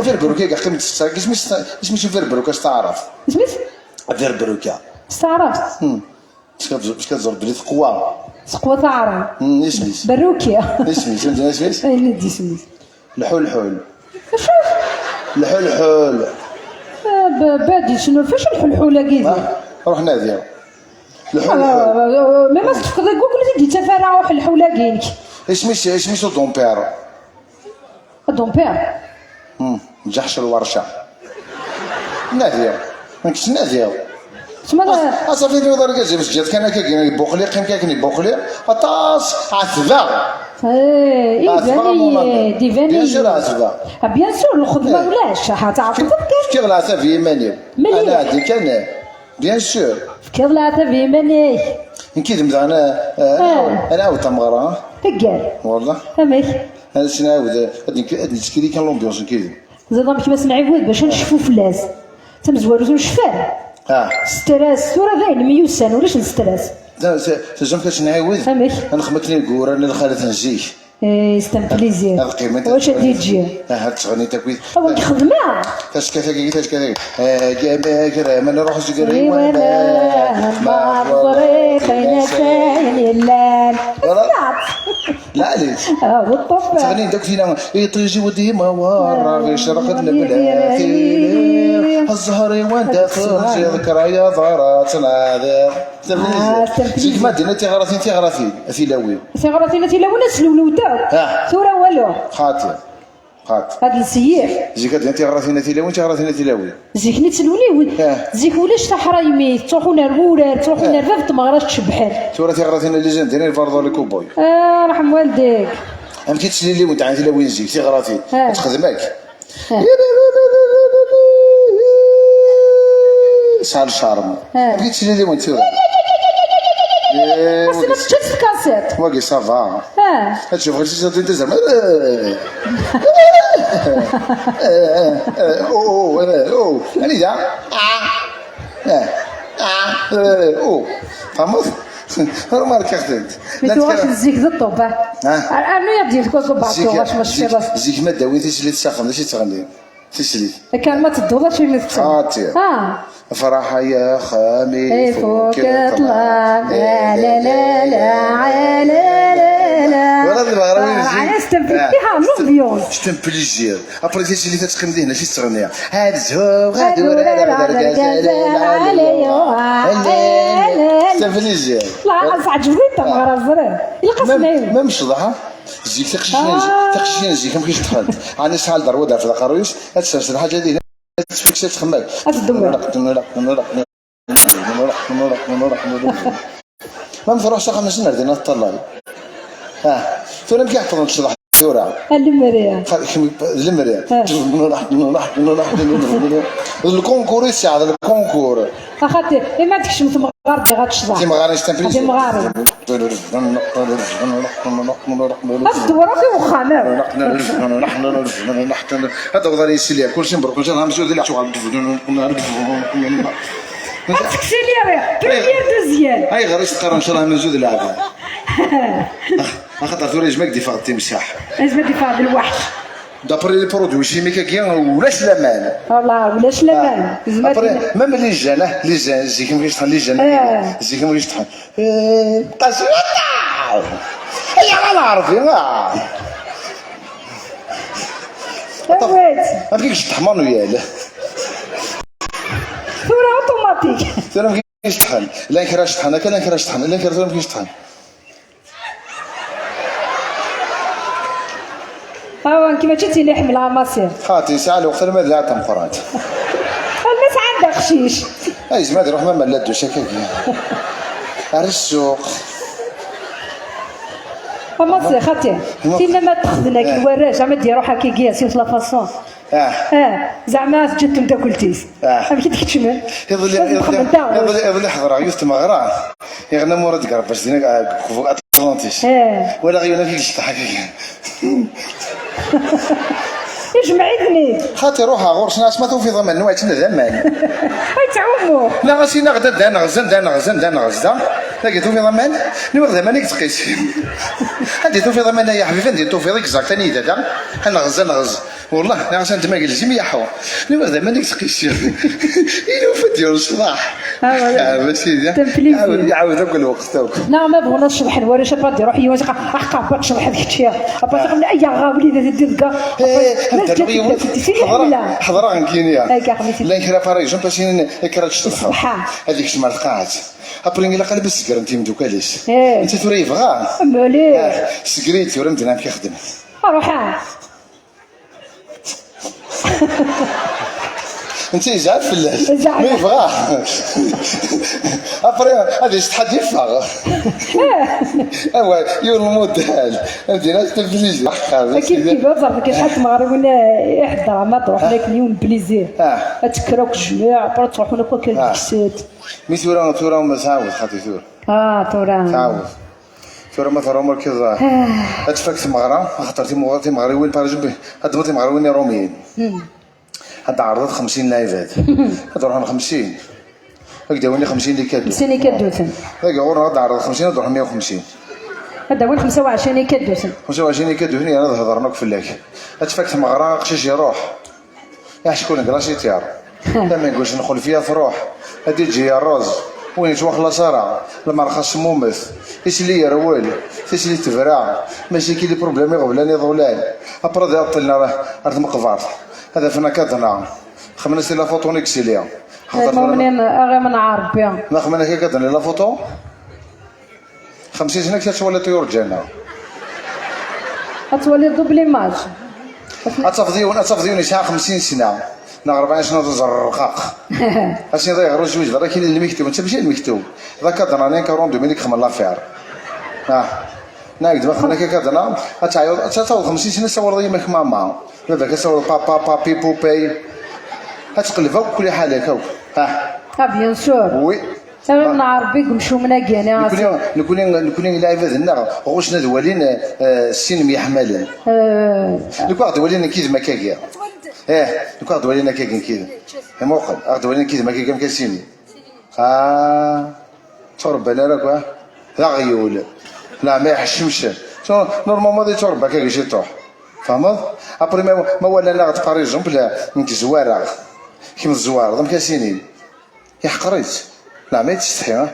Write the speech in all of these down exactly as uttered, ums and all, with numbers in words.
Verberuka i yeqqim tfessak, isem-is, isem-is Verberuka s taɛrabt? Isem-is? Verberuka. S taɛrabt? Hmm. Parce que, parce que tẓer belli teqwa. Teqwa taɛrabt. Hmm, isem-is. Berruka. Isem-is, isem-is. Ayen i d isem-is. Lḥulḥul. Acu? Lḥulḥul. Ah, ba-, badi, tecnuḍ fac lḥulḥul-agi? Ah, ruḥ nadi. Lḥulḥul. Ah, ma, ma s-tefkeḍ i Google, ur t-id-yettaf ara uḥelḥul-agi-inek. Isem-is, isem-is udumpir. Adumpir? Hmm, ǧaḥc lwarca. Nadi. Nekk ttnadiɣ. Tma da. Asafi n uḍar gazif zǧat kan akka, ibuqli, qqim kan ibuqli. Aṭas, ɛetbeɣ. Eh, ɛetbeɣ a mon ami. Iban-iyi, iban-iyi. Bien sûr, ɛetbeɣ. Ah, bien sûr, lxedma ulac. Ha, tɛetbeḍ kan. Fkiɣ leɛtab i yiman-iw. Mani? Ana ɛeddi kan. Bien sûr. Fkiɣ leɛtab i yiman-ik. Nekk yid-m daɣen, eh, eh, ad nɛawed tameɣra. Teggal. Wallah. Amek? Ad s-nɛawed, ad nek-, ad nettkel kan l'ambiance nekk yid-m. Ẓiḍ amek ma s-nɛiwed bac ad necfu fell-as. Tamezwarut ur nceffu ara. Ah. Stress, tura dayen myussan, ulac n stress. Da, t-, tezum ad s-nɛiwed. Amek? Ad nexdem akken i yura n lxalat n zik. Eh, c'est un plaisir. Ad qqiment. Wacu ad d-yeǧǧi? Aha, ttɣennin takit. Awa, xedmeɣ. Taskit-agi, taskit-agi. Eh, g-, g-, g-, ma nruḥ seg Riwan, ma ẓriɣ ayen asayen yellan. Voilà. Sneɣ-tt. Lɛali. Ah, d ṭṭef. Ttɣennin dakk tina, iṭij-iw dima werra, icreq-d lebla tili. Zzher-iw anda tenziḍ, kra yaḍra ttnadiḍ. Ah, c'est un plaisir. Zik ma d-nnan tiɣratin, tiɣratin, a tilawin. Tiɣratin a tilawin, a slulewt akk. Ah. Tura walu. Xaṭi. Xaṭi. Ad nseyyir. Zik ad d-nnan tiɣratin a tilawin, tiɣratin a tilawin. Zik-nni ttluliwin. Ah. Zik ulac taḥraymi, ttruḥun ar wurar, ttruḥun ar bab n tmeɣra tcebḥen. Tura tiɣratin a lizan, d-nnan iberḍu les cowboys. Ah, rḥem walidek. Amek i ttliliwin, dɛan tilawin zik, tiɣratin. Ah. Ad texdem akk. Sɛan charme. Ah. Amek i ttliliwin tura? Eh, wagi, teǧǧa-tt tkasiṭ. Wagi, ça va. Ah. Ad tcuf ɣer sisa din tazerma. Eh. Eh, eh, eh, oh, oh, eh, oh. Anida? Ah. Eh. Ah. Eh, oh. Tfehmeḍ? Remarkiɣ-tent. Mi tuɣac zik d ṭṭubba. Ah. Rnu-yaɣ-d yiwet n waṭṭubba, zik, tuɣac ma zik, tecfiḍ. Zik ma d-awin tislit s axxam, d acu i ttɣennin? Tislit. Akka ma tedduḍ acu mi tettɣenniḍ? Xaṭi. Ah. Afraḥ ay axxam ifuk ṭṭlam. La, la, la, la, la, la. Wala di leɣrab. Ah, c'est un plaisir. Après tislit ad teqqim dihin acu i tettɣenni. Ad zuɣ, ad urareɣ d argaz, ala, ala, ala. C'est un plaisir. La, teɛǧeb-iyi tameɣra, ẓriɣ. Ilaq ad s-nɛiwed. Même ccḍeḥ, ha? Zik tiqcicin, ah, tiqcicin zik amek i ceṭṭḥent. Ɛni sɛan lderwa d rfed aqerruy-is, ad tsers lḥaǧa dihin, ad tfeks, ad txemmal. Ad tdewwer. Ma truḥ s axxam-nsen ar din ad tṭallal. Ah, tura amek i ɛeṭṭlent ccḍeḥ tura? A lemri. Xa-, kemm, d lemri. Ah. D lkunkur i tesɛa, d lkunkur. Axaṭi, imi ad tekcem temɣart diɣ ad tecḍeḥ. Timɣarin s templisin. Timɣarin. Ad tdewwreḍ i wexxam, akk. Ad tawḍeḍ ar yisili, kulci mebṛuk, ncallah amzun d leɛcuɣer. Ad teksiliḍ, première, deuxième. Ayɣer i s-qqaren ncallah amzun d leɛba? Ax-, axaṭer tura yezmer ad d-iffeɣ d timsaḥ. Yezmer ad d-iffeɣ d lweḥc. D'après les produits chimiques-agi, ulac laman. Wallah, ulac laman. Ah. Après, même les jeunes, ah, les jeunes, zik amek i ceṭṭḥen, les jeunes, eh, zik amek i ceṭṭḥen. Eh, qasi, ay ara lɛerbi, ah. Awet. Amek i iceṭṭeḥ Manuel? Tura automatique. Tura amek i iceṭṭḥen? Llan kra ceṭṭḥen akka, llan kra ceṭṭḥen, llan kra, tura amek i ceṭṭḥen? Awa, nekk mačči d tin i ḥemmleɣ a Massi. Xaṭi, yesɛa lweqt alma d lɛad tameqqrant. Alma sɛan d aqcic. Ay, yezmer ad iruḥ ma malla duc akkagi. Ar ssuq. A Massi, xaṭi. Tinna ma ttexden akk warrac, ama d-iruḥ akkagi, si la façon. Ah. Ah, zeɛma teǧǧa-t temdakelt-is. Ah. Amek i d-keččmen? Iḍelli, iḍelli, iḍelli, iḍelli ḥeḍreɣ yiwet tmeɣra. Iɣenna Murad Garbac din, ah, deg Atlantis. Ah. Walaɣ yiwen amek i yecḍeḥ akka. Ijmeɛ-iten-id. Xaṭi ruḥeɣ ɣur-sen, asma tufiḍ aman, nwa yettnadi aman. Ay ttɛumu. Neɣ as-inaɣ-d anda neɣz, anda neɣz, anda neɣz da. Dagi tufiḍ aman? Nwiɣ d aman i yettqis. Anda tufiḍ aman ay aḥbib, anda tufiḍ exact anida da? Ad neɣz, ad neɣz. Wallah, nniɣ-as anda ma yelzim yaḥu. Nniɣ-as d aman i yettqissi. Yufa-d yiwen ṣṣlaḥ. Ah, voilà. Ah, ma sidi. Templizi. Iɛawed, iɛawed akk lweqt akk. Neɣ ma bɣun ad ceḍḥen warrac, apa d-iruḥ yiwen, aḥqa, apa tceḍḥeḍ kečči. Apa txemla, ay, aɣa, wlida, d didga. Eh, anda rriɣ yiwen. Ḥeḍreɣ, ḥeḍreɣ nekkini. Akka, xemisi. Llan kra, par exemple, asinen, akka ad tceḍḥeḍ. Ṣṣeḥḥa. Ad ikcem ar tqaɛet. Après, ilaq ad segren timdukal-is. Eh. Netta tura yebɣa. Mlih. Ah, segri-t, tura medden amek ixeddmen. Ruḥ. Netta yezɛef fell-as. Yezɛef. Ma yebɣa. Après, ad yessetḥa ad yeffeɣ. Awa, yiwen lmudal. Ad d-yini televizyu. Akken kiba, ẓer deg acḥal tmeɣriwin, eh, iḥedder ma truḥ, ah, lakin yiwen plaisir. Ah. Ad tekker akk jmiɛ, après ad truḥun akk akken, ah, deg-set. Mi tura, tura ma tɛawed, xaṭi tura. Ah, tura. Tɛawed. Tura ma terra umur kiḍ, ah, ad tfak tmeɣra, axaṭer timuɣ-, timeɣriwin, par exemple, ad d-temmut timeɣriwin iṛumiyen. Hmm. Ad d-ɛerḍeḍ xemsin lɛibad. Ad d-ruḥen xemsin. Ad k-d-awin xemsin ikaduten. Xemsin ikaduten. Dagi ɣur-neɣ ad d-ɛerḍeḍ xemsin, ad d-ruḥen meyya u xemsin. Ad d-awin xemsa u ɛecrin ikaduten. Xemsa u ɛecrin ikaduten, yerna ad hedṛen akk fell-ak. Ad tfak tmeɣra, aqcic iṛuḥ. Iḥeckulen deg la cité. Tamenguct n Xulfiya truḥ. Ad d-iǧǧi yerreẓ. Win yettwaxlaṣ ara. Lmerxa semmumet. Tisli yerwel. Tisli tebra. Mačči kili problème iɣeblan iḍulan. Après ad iɛeṭṭel ar tmeqbert. Ad afen akadna. Xemmen-as di la photo n iksili. Xaṭer tura ma, aɣ-imenɛ Ṛebbi. Ma xemmen-ak akadna di la photo? Xemsin sna ad twaliḍ yurǧana. Ad twaliḍ double image. Ad tafeḍ yiwen, ad tafeḍ yiwen yesɛa xemsin sna, neɣ rebɛin sna, d aẓerqaq. Asin d ayɣer ur zwiǧ d ara kini lmektub, netta mačči d lmektub. D akadna, rien que rond Dominique xemmen l'affaire. Ah. Nag d ma xemmen akka akadna, ad taɛyuḍ, ad taweḍ xemsin sna, tessawaleḍ i yemma-k mama. Baba-k ad tessawaleḍ papa, papi, poupée. Ad teqleb akk liḥala-k akk. Ah. Ah, bien sûr. Oui. Aɣ-imenɛ Ṛebbi deg umcumen-agi-ni. Nekni, nekni, nekni lɛibad-nneɣ ɣuccen ad walin, eh, sin myeḥmalen. Eh. Nekk aɣ-d-walin nekk yid-m akkagi. Eh, nekk aɣ-d-walin akkagi nekk yid-m. Imuqel, aɣ-d-walin nekk yid-m akkagi amek asini. Ah, tturebban ara akk, ah. D aɣyul. Leɛma iḥeccemcen. So, normalement, ad itturebba akkagi ciṭuḥ. Tfehmeḍ? Après, ma, ma walan-aɣ-d, par exemple, nekk zwareɣ. Kemm tezwareḍ, amek asini? Iḥqer-itt. Leɛma yettsetḥi, ah.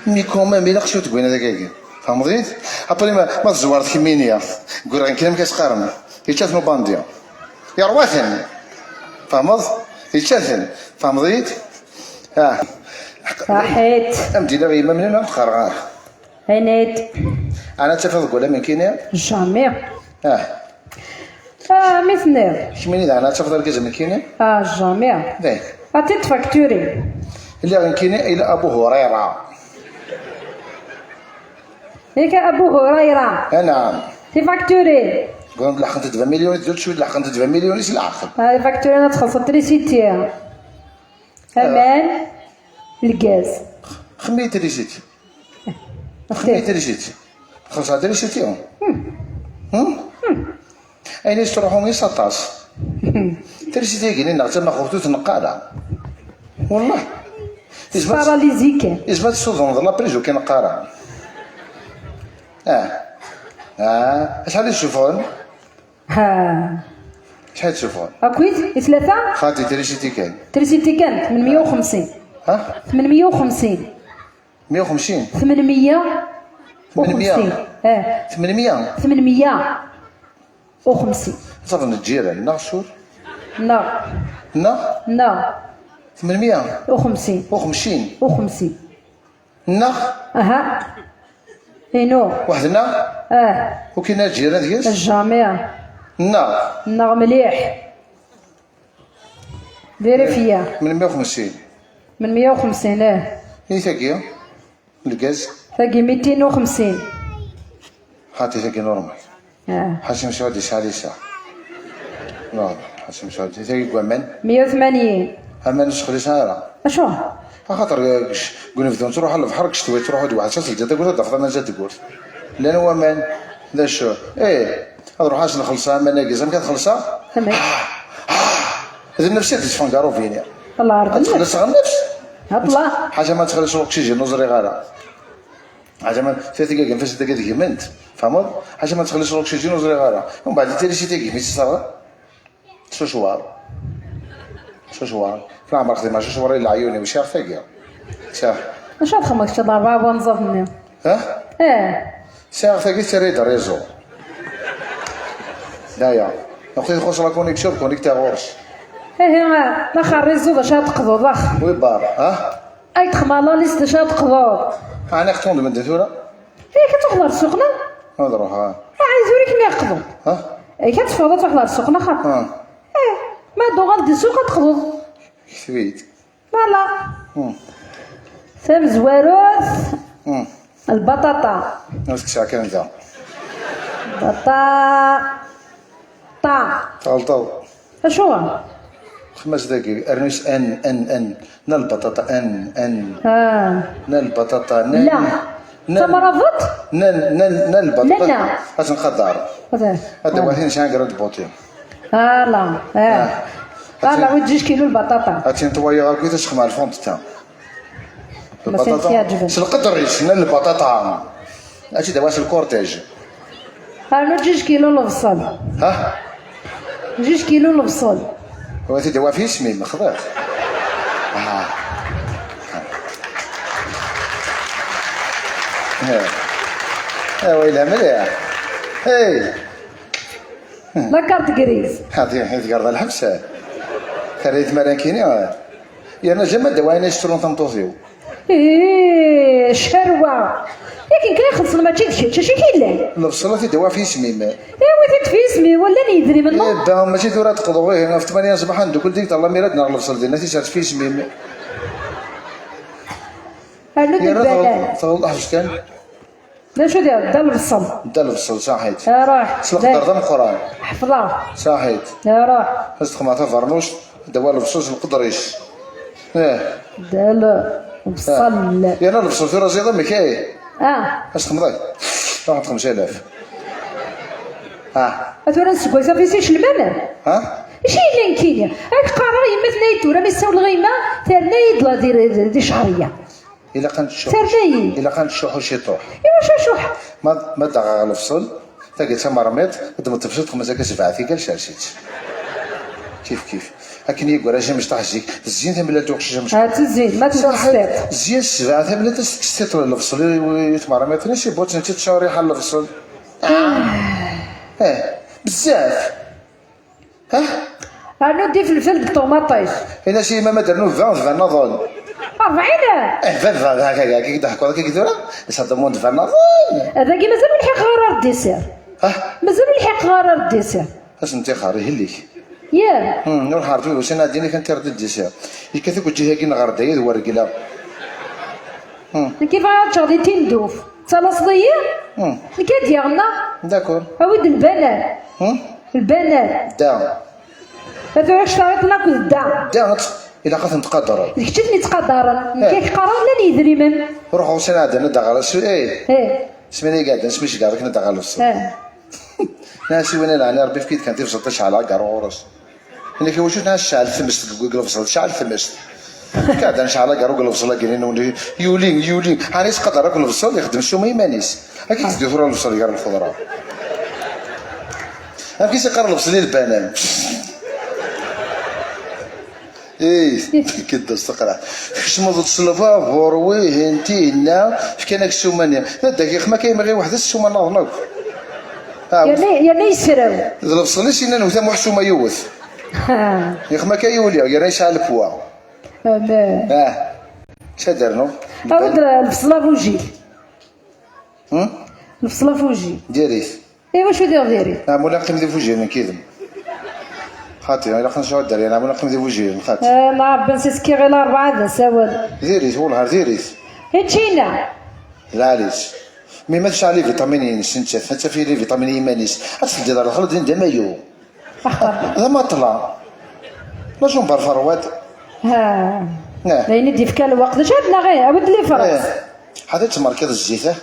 Mais quand même, ilaq cwiṭ n winna dagagi. Tfehmeḍ-iyi-d? Après, ma, ma tzewreḍ kemmini, ah, ggureɣ kan amek as-qqaren. Yečča-ten ubandi. Yerwa-ten. Tfehmeḍ? Yečča-ten. Tfehmeḍ-iyi-d? Ah. Saḥit. Am d-iniɣ yemma-m, ad qqareɣ, ah. Ayen-id. Ɛni ad tafeḍ deg wulamen kini? Jamais. Ah. Ah, mi tenniḍ? Kemmini daɣen ad tafeḍ argaz am nekkini? Ah, jamais. Dak. Ad t-id-tfakturim. Lliɣ nekkini ila Abu Hurayra. Yak a Abu Hurayra. Anɛam. Tifakturin. Qlent leḥqent-d vingt millions, i tdut cwi leḥqent-d vingt millions s leɛqel. Ah, tifakturin ad txellṣeḍ trisiti. Aman, lgaz. Xemmi trisiti. Xemmi trisiti. Xellṣeɣ trisiti. Hmm? Ayen i s-truḥu i s aṭas. Trisiti-agi-nni neɣ d tamaxubt ur tneqq ara. Wallah. Paralysé kan. Izmer ad tessudneḍ la prise ur k-ineqq ara. Ah. Ah. Acḥal i d-ssufɣen? Ha. Acḥal i d-ssufɣen? Akkit, i tlata? Xaṭi, trisiti kan. Trisiti kan, tmenmiyya u xemsin. Ha? Tmenmiyya u xemsin. Meyya u xemsin? Tmenmiyya u xemsin. Tmenmiyya? Eh. Tmenmiyya? Tmenmiyya u xemsin. Ad tafeḍ n lǧiran, neɣ sur? Neɣ. Neɣ? Neɣ. Tmenmiyya? U xemsin. U xemsin? U xemsin. Neɣ? Aha. Inu. Weḥd-neɣ? Ah. Ur kina lǧiran deg-s? Jamais. Neɣ? Neɣ mliḥ. Vérifier. Tmenmiyya u xemsin. Tmenmiyya u xemsin, eh. I tagi? Lgaz? Tagi mitin u xemsin. Xaṭi, tagi normal. Ah. Ḥaci Mesɛud yesɛa liser. Normal, Ḥaci Mesɛud. I tagi n waman? Meyya u tmanyin. Aman ur sexliṣen ara. Acu? Axaṭer, eh, deg unebdu nettruḥ ɣer lebḥer, deg ccetwa tettruḥu-d waḥed, ad teldiḍ tawwurt, ad d-tafeḍ aman zdat tewwurt. Llan waman, d acu? Eh, ad ruḥeɣ ad s-nxelṣ aman-agi, amek ad xelṣeɣ? Amek? Ah, ah, d nnefs i d-yeffɣen gar ubini. Allah, ɛerḍ nnefs. Ad txelleṣ nnefs? Allah. Ḥaca ma txelleṣ l'oxygène, ur ẓriɣ ara. Ḥaca ma, tura tigagin fas-d akka degment, tfehmeḍ? Ḥaca ma txelleṣ l'oxygène, ur ẓriɣ ara. Umbeɛd, trisiti-agi, mi tt-terɣa? Cucwar. Cucwar. Fi leɛmer xdimeɣ cucwar i leɛyun-iw, sɛiɣ tagi. Sɛiɣ. Acu ad txedmeḍ kečč d rebɛa wanẓad-nni? Ha? Eh. Sɛiɣ tagi, tettarra-yi-d réseau. Daya. Neɣ tixuṣ la connexion, connecté ɣur-s. Ihi, ma axir réseau d acu ad teqḍuḍ, ax? Oui, bar, ha? Ay texma la liste d acu ad teqḍuḍ? Ɛni qṭun d medden tura? Yak ad truḥeḍ ɣer ssuq, neɣ? Ad ruḥeɣ, ah. Ah, ay tura kem iqḍu. Ha? Yak ad teffɣeḍ ad truḥeḍ ɣer ssuq, neɣ xaṭi? Ah. Eh, ma d-uɣal di ssuq ad teqḍuḍ. Kteb-iyi-d. Voilà. Hmm. Tamezwarut, hmm, lbaṭaṭa. Ad kkseɣ kan da. Baṭaṭa. Tɣelṭeḍ. Acuɣer? Xmas dagi, rnu-s n, n, n. Nna lbaṭaṭa, n, n. Ah. Nna lbaṭaṭa, n. La. N. Tamrabeḍt? N, n, n, nna lbaṭaṭa. Nna. Ad tenqadar. Ad. Ad d-awatin sɛan grande beauté. Voilà. Ah. Ah. Voilà, wi d-ǧiǧ kilu lbaṭaṭa. Ad tin-twayeɣ akk i tasexma lfond ta. Lbaṭaṭa. S lqedr-is, nna lbaṭaṭa. Ad tt-id-awatin lkurtaj. Rnu ǧiǧ kilu lebṣel. Ha? Ǧiǧ kilu lebṣel. Wa t-id-awa fi isem-im, xḍiɣ. Ah. Ah. Ah, wa yelha mliḥ. Hey. La carte grise. Hadi, hadi, garda lḥebs. Terra-yi tmara nekkini. Yerna zama d awayen ay yesrun tameṭṭut-iw. Ih, ccarwa. Akken kan ixelṣen mačči d kečč, acu i k-yellan? Lebṣel ad t-id-awiɣ f yisem-im. Awi-t-id f yisem-iw, llan yidrimen, ma. Eh, ba, mačči tura ad d-qḍuɣ, ihi, ɣef tmanya ṣṣbeḥ ad neddukkel deg ṭṭallam, mi ara d-nerr lebṣel dinna, ad t-isers f yisem-im. Rnu-d lbanan. Tɣelḍ, ḥbes kan. D acu d, da lebṣel. Da lebṣel, saḥit. Iruḥ. S leqder d ameqqran. Ḥefḍeɣ. Saḥit. Iruḥ. Ad s-texmeḍ tabeṛnust, d awal lebṣel s leqder-is. Eh. Da lebṣel. Eh. Yerna lebṣel tura ziḍ amek, eh? Ah. Ad s-texmeḍ, eh? Ruḥ ad xemsa alaf. Ah. A tura nseggas af-is icelman? Ha? Acu yellan kini? Ad k-qqareɣ yemma tenna-yi-d tura mi ssawleɣ i yemma, terna-yi-d la di, di, di cehriya. Ilaq ad nettcuḥḥu. Terna-yi. Ilaq ad nettcuḥḥu ciṭuḥ. Iwacu acuḥ? Ma, ma d-aɣeɣ lebṣel, tagi d tamermiṭ, d-meṭṭef ciṭuḥ, mazal-k sebɛa tigal, sers-itt. Kif kif. Akken i yeggra James Ṭaḥ zik, zzin tamellalt uqcic amecṭuḥ. Ah, zzin, ma tewwet s tiṭ. Zzin sebɛa tamellalt ad s-tekkes tiṭ n lebṣel i, i, i tmermiṭ-nni, si bu-tt-nti tečča rriḥa n lebṣel. Ah. Eh, bezzaf. Ha? Rnu-d ifelfel d ṭumaṭic. Ini-as i yemma-m ad d-rnu ba d ba nniḍen. Rebɛin? Eh, baba, d haka, haka, i d-ḥkuɣ, haka, tura, iṣaḍ amun d ba nniḍen. Dagi mazal ur lḥiqeɣ ara ar ddisir. Ha? Mazal ur lḥiqeɣ ara ar ddisir. Ad sen-tixer, ihellik. Yah. Hmm, ur ḥerǧu d usin ɛeddi-nni kan tirdi ddisir. Yekkat akk ǧǧiha-agi neɣ ɣer dayed war regla. Hmm. Nekk i bɣiɣ ad ččeɣ di tinduf. Ttalaseḍ-iyi? Hmm. Nekk ad d-yaɣ, neɣ? D'accord. Awi-d lbanan. Hmm? Lbanan. Da. A tura kečč tawiḍ-ten akk d da. Da, ilaq ad ten-tqadreḍ. D kečč i ten-ittqadaren. Nekk, eh, ak-qqareɣ llan yidrimen. Ruḥ ɣur-s ad ɛeddan ad d-aɣer asu-, eh. Eh. Asmi-nni i iɛeddan, asmi i s-ggareɣ akken ad d-aɣer lebṣel. Eh. Nniɣ-as i win i leɛni Rebbi, efk-iyi-d kan tibṣelt ad ceɛleɣ agar ɣur-s. Nekk iwacu tɛac tecɛel tmest deg lebṣel, tecɛel tmest. Nekk ad necɛel agar deg lebṣel-agi-nni-nwen, yuli, yuli. Ɛni yettqadar akk lebṣel, ixeddem ssuma iman-is. Akka i d-yeddi tura lebṣel gar lxeḍra. Amek i s-iqqar lebṣel i lbanan? Ih, kidda s teqra. Tkecmeḍ-d s lbabur, wihin, tinna, fkan-ak ssuma-nni. D adagi, xma ka imɣi weḥd-s ssuma-nnaḍen akk. Ah, yerna, yerna yesraw. D lebṣel-is yenna newta muḥ ssuma yiwet. Ha. Ixma ka yuli, yerna yesɛa lepwa. Aman. Ah. Sadernu. Awi-d lebṣel abujil. Hmm? Lebṣel abujil. Diri-t. Iwacu diɣ diri? Ɛmula qqim di Bujil, nekk yid-m. Xaṭi, ilaq ad nesɛu dderya, ɛmula qqim di Bujil, xaṭi. Eh, ma Rebbi nsiskiɣ i Larebɛa d asawen. Diri-t, wellah, diri-t. Ečč-ina. Lɛali-tt. Mi ma tesɛa les vitamines-ines, nettat, ad taf les vitamines i yiman-is. Ad teldiḍ ar lexlaḍ din d amayu. D amaṭla. La jumbar ferwad. Ha. Nah. D ayen i d-yefka lweqt. D acu ad naɣ, eh, awi-d lifras. Eh. Ḥader tmerkiḍ zzit, eh.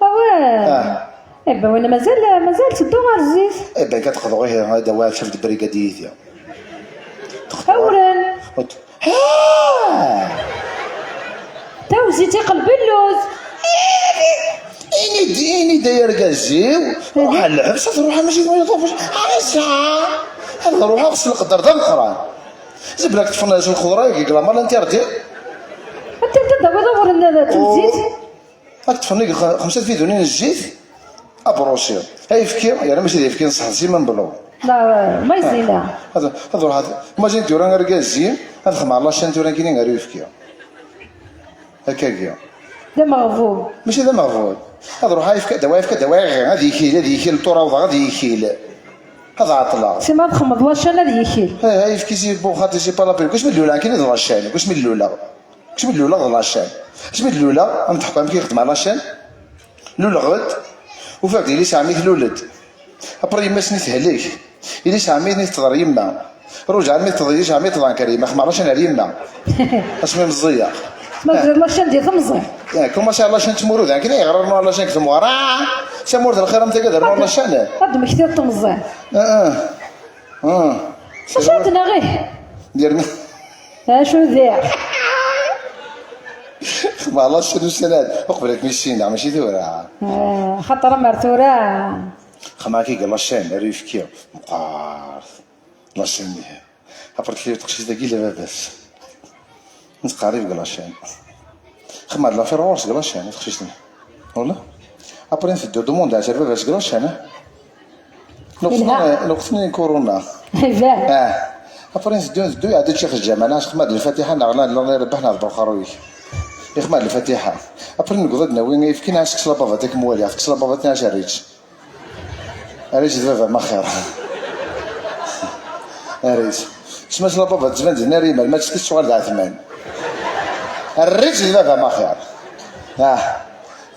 Awah. Ah. Eh ben, win mazal, mazal teddu ɣer zzit. Eh ben, ad qḍuɣ, ihi, ad awiɣ caf de brigade yid-i. Awren. Ah! Tawzit iqelben luz. Ini-d, ini-d ay argaz-iw, ruḥ ar lḥebs, ad ruḥeɣ mačči d win iḍufen. Ɛisa! Ad ruḥeɣ s leqder d ameqqran. Zebla k-ṭṭfen s lxeḍra-agi deg la malle interdit. Anta d-tawiḍ awren n tenzit? Ad ṭṭfen deg xemsa tbidunin n zzit, abrusi. Ayefki, yerna mačči d ayefki n ṣṣeḥ, d siman blu. La, maizina. Ad, ad ruḥeɣ, mazin tura argaz-i, ad xemmeɣ lacan tura kini ar uyefki. Akkagi. D ameɣbun. Mačči d ameɣbun. Ad ruḥeɣ ad yefk, ad awiɣ, ad yefk, ad awiɣ, ad yikil, ad yikil, ṭṭur awḍeɣ, ad yikil. Ad ɛeṭṭleɣ. Sima ad xemmeḍ lacan ad yikil. Eh, ayefki si bu xaṭi si pala pil. Kečč mi d-lulan kini d lacan. Kečč mi d-luleɣ. Kečč mi d-luleɣ d lacan. Kečč mi d-luleɣ, am teḥkam ki xedmeɣ lacan. Luleɣ-d. Ufiɣ-d yelli-s ɛemmi tlul-d. Après yemma-s-nni tehlek. Yelli-s ɛemmi-nni teḍer yemma. Ruǧa ɛemmi teḍer, yelli-s ɛemmi teḍer kar yemma. Xemmeɣ lacan ar yemma. Asmi meẓẓiyeɣ. Ma tella lacan di temẓi. Eh, commencé lacan tmuru dan kini, yeɣra rnu lacan deg temɣer. Ah! Tamurt lxir am tagi ad rnu lacan. Ad d-mmektiḍ temẓi. Ah, ah. Ah. Acu ad tneɣ ih? Yerna. Acu diɣ? Xemmeɣ lacan ussan-ad. Uqbel ad kem-issineɣ, mačči tura. Ah, xaṭer amer tura. Xemmeɣ akka deg lacan, ar uyefki. Meqqar. Lacan-nni. Après, tlul teqcict-agi, la baba-s. Nettqerrib deg lacan. Xemmeɣ-d l'affaire ɣur-s deg lacan, teqcict-nni. Wala? Après, nteddu, demande ar baba-s deg lacan, eh? Lweqt-nni, lweqt-nni n corona. Iban. Ah. Après, nteddu, nteddu, iɛedda-d Ccix Ǧamal, neɣ xemmeɣ-d lfatiḥa, neɣ la, la, la, irebbeḥ, neɣ ḍebber xerru-ik. Ixemmeɣ-d lfatiḥa. Après, newweḍ ad d-nawi ayefki, neɣ tekkes la bavette, ad kem-waliɣ, tekkes la bavette, neɣ terriǧ. Arriǧ d baba-m axir. Arriǧ. Tesma-s la baba tettban-d nnar imal, ma tettett tuɣal d ɛetman. Arriǧ d baba-m axir. Ah.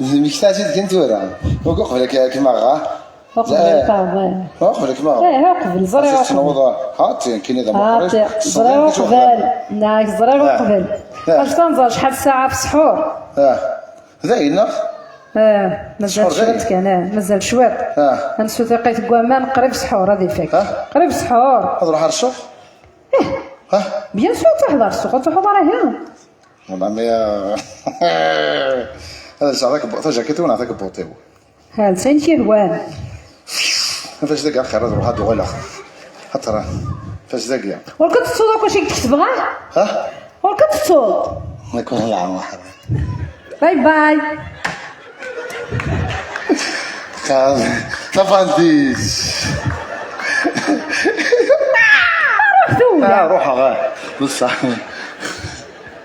D miktazi d kan tura. Ugu qbel ak-, ak-maɣa. Uqbel taɣeḍ. Uqbel ak-maɣa. Eh, uqbel, ẓriɣ uqbel. Tenwuḍ, ha, ti, kini d amuqri. Ẓriɣ uqbel. Neɣ ẓriɣ uqbel. Acu tanẓer, acḥal ssaɛa f ssḥur? Ah. Dayen, neɣ? Ah, mazal cwiṭ kan, ah, mazal cwiṭ. Ah. Ad nessu tiqit n waman, qrib ssḥur, ad ifak. Ah? Qrib ssḥur. Ad ruḥ ar ssuq? Eh. Ah? Bien sûr, ad truḥeḍ ar ssuq, ad truḥeḍ ara hin. Wala, mi, ah, ad lseɣ takebbu-, tajakiṭ-iw neɣ takebbuṭ-iw. Ha, lsan k-ihwan. Fac dagi axir ad ruḥ ad uɣaleɣ. Xaṭer, fac dagi. Ur k-tettuḍ akk acu i k-d-ketbeɣ, ah? Ha? Ur k-tettuḍ. Nekk ur lɛameḥ. Bye bye. Qab, tabandit. Ruḥ tura. Ah, ruḥeɣ, ah. Bṣaḥ.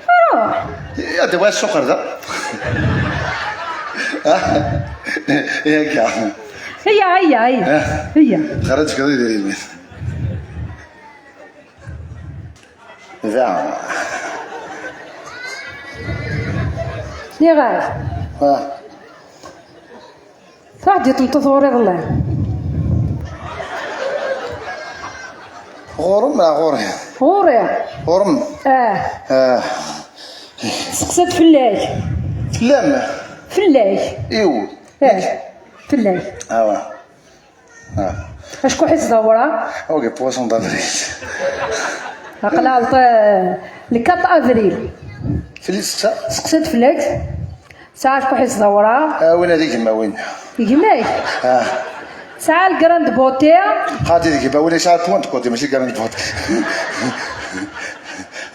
Ruḥ. Ad d-awiɣ ssuq ar da. Ah, yakka. Iyya, iyya, iyya. Ah. Iyya. Xaraj kadi idrimen. Da. Nniɣ-ak. Ah. Truḥ-d i tmeṭṭut ɣur iḍelli. Ɣur-m neɣ ɣur-i? Ɣur-i. Ɣur-m? Ah. Ah. Teseqsa-d fell-ak. Fell-am? Fell-ak. Iw. Ah. Fell-ak. Awa. Ah. Acku ḥis d awraɣ. Ok, poisson d'avril. Aql-aɣ le quatre avril. Fell-i teseqsa? Teseqsa-d fell-ak. Tesɛa acku ḥis d awraɣ. Ah, win ad igem, a win. Gma-k? Ah. Tesɛa le grande beauté. Xaṭi d gma, win yesɛa point de côté, mačči grande beauté.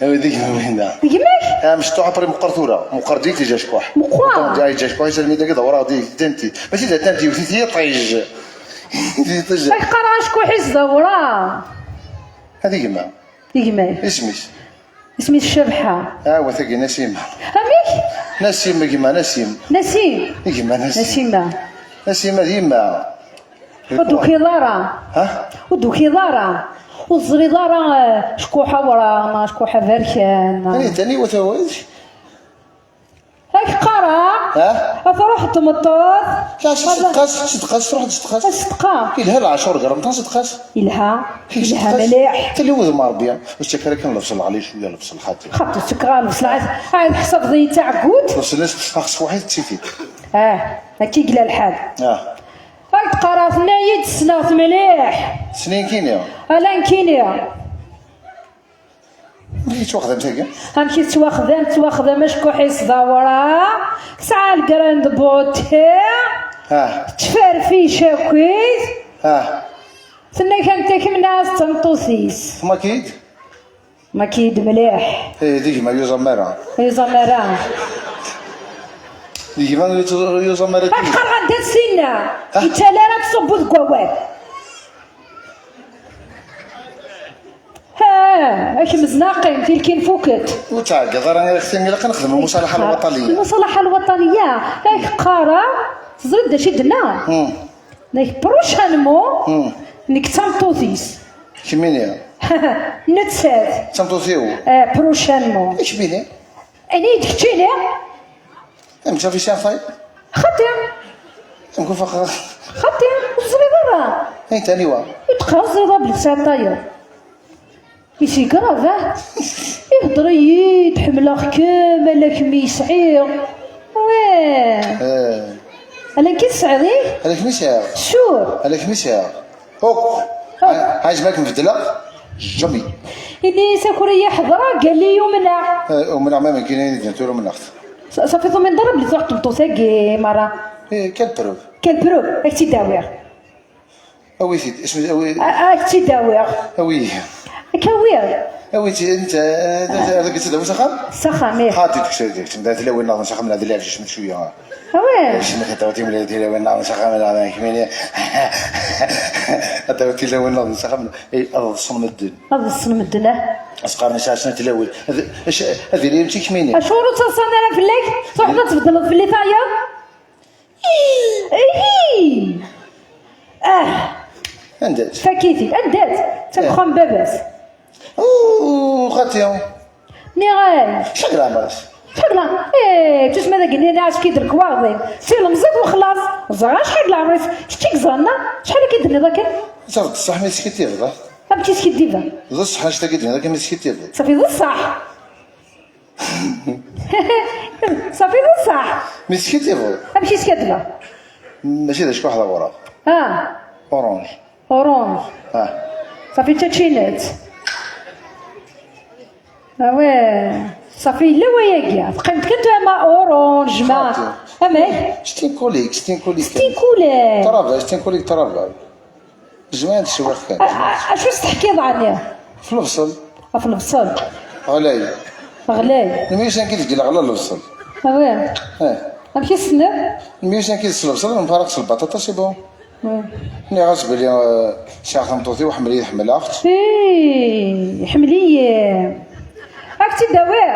Awi d gma winna. D gma-k? Ah, mecṭuḥ, après meqqer tura. Meqqer d itij acekkuḥ. Meqqer? Meqqer d itij acekkuḥ, isalmi dagi d awraɣ d tanti. Mačči d tanti, yewwet-it yiṭij. Yewwet-it yiṭij. Ak qqareɣ acekkuḥ-is d awraɣ. Hadi gma. D gma-k? Isem-is? Isem-is Cabḥa. Ah, wa tagi Nasima. Amek? Nasim, gma Nasim. Nasim? Gma Nasim. Nasima. Nasima d yemma. Ur d-tukiḍ ara. Ha? Ur d-tukiḍ ara. Ur teẓriḍ ara, eh, ckuḥ awraɣ, neɣ ckuḥ aberkan, neɣ... Anita, aniwa tawayt? Ad k-qqareɣ. Ha? Ad truḥ tmeṭṭut. La, s-, s-, tqas, s-, tqas, truḥ s-, tqas. Ad s-tqas. Yelha lɛacur ger meṭṭa s-, tqas. Yelha. Yelha mliḥ. Tili wudem Ṛebbi. Ur ttak ara kan lebṣel, ɣli cwiya lebṣel xaṭi. Xaṭi, ur ttak ara lebṣel, ɛad, ɛad ḥsabeḍ-iyi d taɛeggut. Lebṣel-is, axṣfuḥ-it d titit. Ah, akka i yella lḥal. Ah. Ad qqareɣ, tenna-yi-d ssneɣ-t mliḥ. Snin kini. Ala nekkini. Amek i tettwaxdam tagi? Amek i tettwaxdam? Tettwaxdam acekkuḥ-is d awraɣ, tesɛa le grain de beauté, ah, tettferfic akkit, ah, tenna kan takemna-as d tameṭṭut-is. Tmakiy-d? Makiy-d mliḥ. Eh, d gma yuẓam ara. Yuẓam ara. D gma yuẓam ara. Aqar anda tsinna. Ah. Ittal ara tṣubbu deg wawal. Ha, akmez naqim, tilkin fuket. Ur ttɛeggiḍ ara, ilaq ad nexdem lmuṣalaḥa lwaṭaniya. Lmuṣalaḥa lwaṭaniya, ak qqareɣ, teẓriḍ d acu i d-nna? Hmm. Nekk prochainement, hmm, nekk d tameṭṭut-is. Kemmini? Nettat. D tameṭṭut-iw? Eh, prochainement. I kemmini? Ini-d keččini? Amek safi sɛa tayeḍ? Xaṭi. Amek ufaq? Xaṭi, ur teẓriḍ ara. Ay taniwa? Ur teqqar teẓriḍ abli tesɛa tayeḍ. Isi grave, ah? Ihder-iyi-d, ḥemmleɣ-kem, ala kemm i sɛiɣ. Weh. Eh. Ala kemm i tesɛiḍ, ih? Ala kemm i sɛiɣ. Sûr. Ala kemm i sɛiɣ. Ok. Ok. Ha-, ha, jmaɛ kem bedleɣ. Jamais. Ini-as akur-iyi ḥedṛeɣ, qal-iyi umneɣ. Eh, umneɣ ma mumkin ad d-ntur umneɣ-t. Sa-, safi tumineḍ ara belli truḥ tmeṭṭut-agi merra? Eh, quelle preuve? Quelle preuve? Ad k-tt-id-awiɣ. Awi-t-id. Isem, awi. A-, ad k-tt-id-awiɣ. Awi. Ad k-awiɣ. Awi-t-id, anta, ad k-tt-id-awi s axxam? S axxam, ih. Xaṭi, tekcem, tekcem, da tilawin naɣ s axxam, la, d leɛjaj, mačči cwiya. Awi. Tilawin naɣ s axxam, la, kmini. Ad tawi tilawin naɣ s axxam, eh, ad ḍsen medden. Ad ḍsen medden, ah. Asqar n sɛa snat tilawin. Ad, ac-, ad ilimt i kmini. Acuɣer ur ttaḍsan ara fell-ak? Truḥeḍ ad tbeddleḍ fell-i tayeḍ? Ihi! Ah! Anda-tt? Fakk-it-id. Anda-tt? Tt deg uxxam n baba-s. Ooh, xaṭi. Nniɣ-ak. Cḥal leɛmer-is? Cḥal leɛmer-is? Eh, tusma dagi-nni ɛac-k-id lekwaɣeḍ-im. Si lemẓit u xlaṣ. Ẓer acḥal leɛmer-is. Kečč i yeẓran, neɣ? Acḥal akka i d-tenniḍ akken? Ẓer, d ṣṣeḥ mi teskiddibeḍ, ah? Amek i skiddibeɣ? D ṣṣeḥ annect-agi d-tenniḍ akken mi teskiddibeḍ. Safi, d ṣṣeḥ. Safi, d ṣṣeḥ. Mi teskiddibeḍ? Amek i skadbeɣ? Mačči d acekkuḥ d awraɣ. Ah. Orange. Orange. Ah. Safi, d tačinat. Ah ouais. Safi, yella wayagi. Teqqimeḍ kan tama orange, ma. Xaṭi. Amek? C'est une colique, c'est une colique. C'est une colique. Travail, c'est une colique travail. Zemreɣ ad swiɣ kan. A-, a-, acu s-teḥkiḍ ɛni? F lebṣel. Ɣef lebṣel. Ɣlay. Ɣlay. Lmiyusan ki deg leɣla lebṣel. Ah ouais. Eh. Amek i s-tenniḍ? Lmiyusan ki s lebṣel, mfaraq s lbaṭaṭa, c'est bon. Ouais. Nniɣ-as belli, eh, sɛiɣ tameṭṭut-iw, ḥemmel-iyi, ḥemmleɣ-tt. Ih, ḥemmel-iyi. Ad k-tt-id-awiɣ.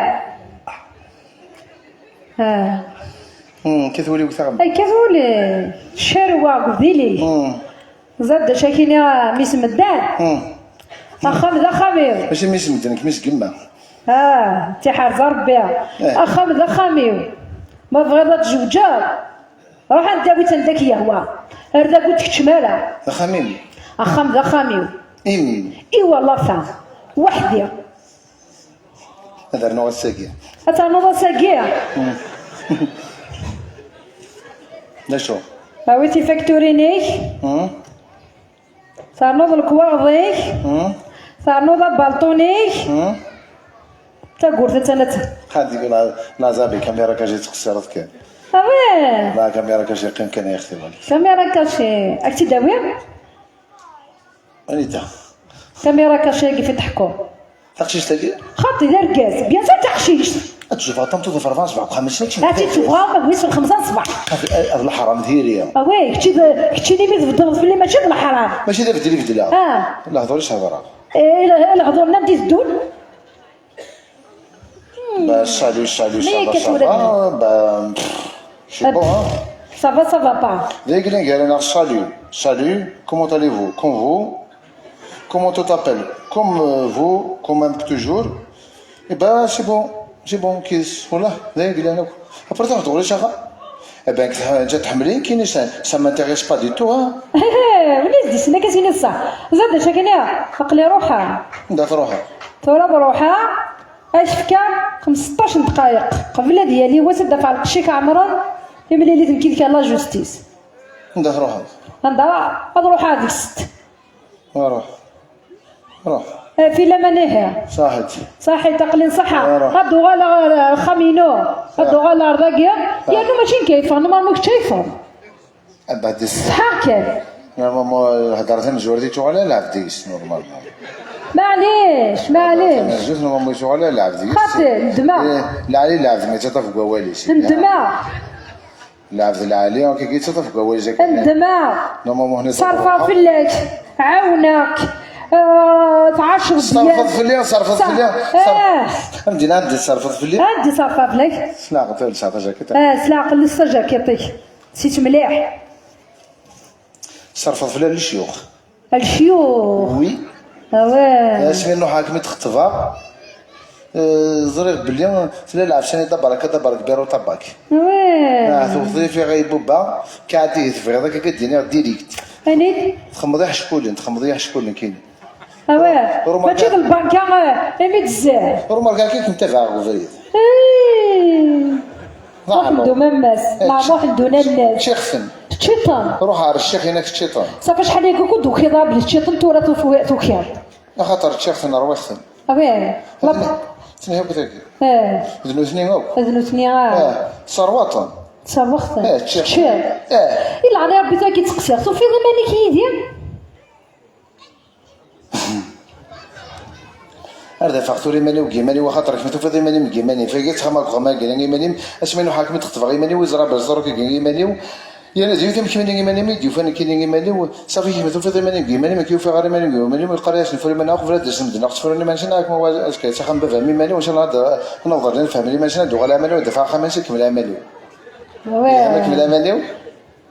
Ah. Hmm, kkat wul-iw taɣemma. Ay, kkat wul-iw. Cerwa, dili. Hmm. Ẓad d acu ak-iniɣ, a mmi-s n medden? Hmm. Axxam d axxam-iw. Mačči mmi-s n medden, nekk mmi-s n yemma. Ah, tiḥerza Rebbi. Eh. Axxam d axxam-iw. Ma tebɣiḍ ad tzewǧeḍ, ruḥ anda wi-tt anda k-yehwa. Ar da ur d-tkeččem ara. D axxam-im? Axxam d axxam-iw. Im? I wallah ta. Weḥd-i. Ad rnuɣ ass-agi. Ad ternuḍ ass-agi? Mm. D acu? Awi tifakturin-ik. Mm. Ternuḍ lekwaɣeḍ-ik. Mm. Ternuḍ abalṭun-ik. Mm. Tagurt attan ad. Xaṭi, la, la zabi, caméra cachée tettqessireḍ kan. Ah ouais. La caméra cachée, qqim kan ay axti wali. Caméra cachée. Ad k-tt-id-awiɣ? Anita? Caméra cachée-agi fi teḥkuḍ. Taqcict-agi? Xaṭi, d argaz. Bien sûr, taqcict. Ad tjebreḍ tameṭṭut ɣef rebɛa ṣṣbeḥ deg uxxam-is, mačči. Ad tt-id-tjebreḍ, wi s lxemsa ṣṣbeḥ. Xaṭi, eh, d leḥram diri. Ah ouais, kečči d, keččini mi tbeddeḍ fell-i, mačči d leḥram. Mačči d abeddel i beddleɣ. Ah. Lehdur i s-hedreɣ. Eh, le-, lehdur-nni anda i teddun? Bah, salut, salut, ça va, ça va, bah, c'est bon, hein. Ça va, ça va pas. D ayen kan i gar-aneɣ, salut, salut, comment allez-vous, comme vous, comment tu t'appelles, comme, euh, vous, comme un toujours. Eh ben, c'est bon, c'est bon, kiss, voilà, d ayen kan akk. Après, t'as d'autres choses. Eh ben, que t'as, t'as, t'as, ça, ça m'intéresse pas du tout, hein. Wala d-isem, akka s-ini ṣṣeḥ. Zad d acu akka-nni, aql-i ruḥeɣ. Anda truḥeḍ? Tura ad ruḥeɣ. Ad k-fkeɣ xmesṭac n ddqayeq qbel ad yali wass ad d-afeɣ lqecc-ik ɛemren, timlilit nekk yid-k à la justice. Anda truḥeḍ? Anda ad ruḥeɣ deg-sent. Ruḥ. Ruḥ. Eh, fi laman ihi. Saḥit. Saḥit, aql-in ṣaḥa. Ara. Ad uɣaleɣ ɣer, ɣer axxam-inu. Ad uɣaleɣ ɣer dagi. Yernu mačči nekk ay yeffɣen, ma kečč ay yeffɣen. Abad is. Ṣḥaɣ kan. Normalement, lhedra tamezwarut i tuɣal ala lɛebd deg-s, normalement. Maɛlic, maɛlic. Tamezwarut, normalement, i tuɣal ala lɛebd deg-s. Xaṭi, nedmeɣ. Eh, lɛali lɛebd, mi yettaṭṭaf deg wawal-is. Nedmeɣ. Lɛebd lɛali, akka i yettaṭṭaf deg wawal-is. Nedmeɣ. Normalement, hna ṣerfeɣ fell-ak, ɛawneɣ-k, eh, tɛaceḍ deg-i. Ṣerfeḍ fell-i, ṣerfeḍ fell-i, ṣerf-, eh. Am din, ɛeddi, ṣerfeḍ fell-i. Ɛeddi, ṣerfeɣ fell-ak. S leɛqel, s tajakiṭ. Eh, s leɛqel, s tajakiṭ-ik. Si temliḥ. Ṣerfeḍ fell-i lecyux. Lecyux? Oui. Awah. Asmi nruḥ ad kem-id-xeṭbeɣ, eh, ẓriɣ belli tella lɛefsa n tabaraka, tabarak, biro tabak. Awah. Ah, tewteḍ-iyi fiɣ ay bubba, kɛad ihi tebɣiḍ akka ad d-iniɣ direct. Anit? Txemmeḍ iḥeckulen, txemmeḍ iḥeckulen kini. Awah, mačči d lbanka, eh, imi d-zzir. Ur merka akka kem-tabaɛeɣ ubrid. Eh. Muḥend umammas, neɣ Muḥend unannas. Ččiɣ-ten. Teččiḍ-ten? Ruḥ ɣer ccix-inek teččiḍ-ten. Safi acḥal aya ur d-tukiḍ ara belli teččiḍ-ten, tura tufi-, tukiḍ. Axaṭer ččiɣ-ten, rwiɣ-ten. Awah. Ten-, ten-, akk dagi. Eh. D nutni akk. D nutni, ah. Eh, tesserwaḍ-ten. Tesserwaḍ-ten. Eh, ččiɣ-ten. Teččiḍ. Eh. I leɛnaya Rebbi, tura i k-id-seqsiɣ, tufiḍ iman-ik yid-i? Ar d afeɣ tura iman-iw deg iman-iw, axaṭer kemm tufiḍ iman-im deg iman-im. Fagi ttxama deg uxxam-agi iman-im, asmi nruḥ ad kem-id-xeṭbeɣ iman-iw, i ẓra belli ẓerruk deg iman-iw. Yerna d yiwet amek kemmini iman-im i d-yufan nekkini iman-iw, safi kemm tufiḍ iman-im deg iman-im, nekk ufiɣ ara iman-iw deg iman-iw, iqar-asen fur iman-, akk bela d-asen medden, akk ttefren iman-asen, ak ma wa azekka s axxam baba-m iman-iw, asen ad newḍer d iman-nsen, ad uɣal aman-iw, ad d-afeɣ axxam-nsen, kemmel aman-iw. Awah. Kemmel aman-iw.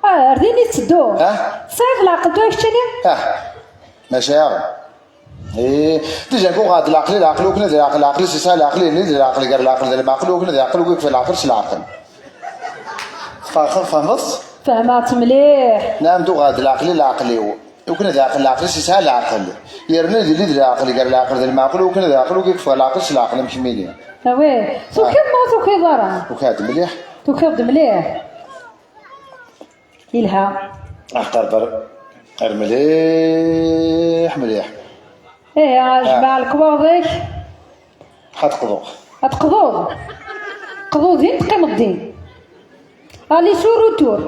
Ah, ar din i tetteddu? Ah? Tesɛiḍ leɛqel tura keččini? Ah, ma sɛiɣ. Eh, déjà, uɣeɣ-d leɛqel, leɛqel, ukan ad leɛqel, leɛqel, si sɛa leɛqel, ini d leɛqel, gar leɛqel d lmeɛqel, ukan ad leɛqel, ukan ad leɛqel s leɛqel. Tfehmeḍ, tfehmeḍ? Fehmeɣ-tt mliḥ. Nɛam, d uɣeɣ-d leɛqel, leɛqel-iw. Ukan ad leɛqel, leɛqel, si sɛa leɛqel. Yerna d leɛqel, gar leɛqel d lmeɛqel, ukan ad leɛqel, ukan ad leɛqel s leɛqel am kemmini. Awah, tukiḍ neɣ ur tukiḍ ara? Ukiɣ-d mliḥ. Tukiḍ-d mliḥ. Yelha. Aqerber. Ar mliḥ, mliḥ. Ih, a jmaɛ lekwaɣeḍ-ik. Ḥa teqḍuḍ. Ad teqḍuḍ. Qḍu din, teqqimeḍ din. Allez, sur retour.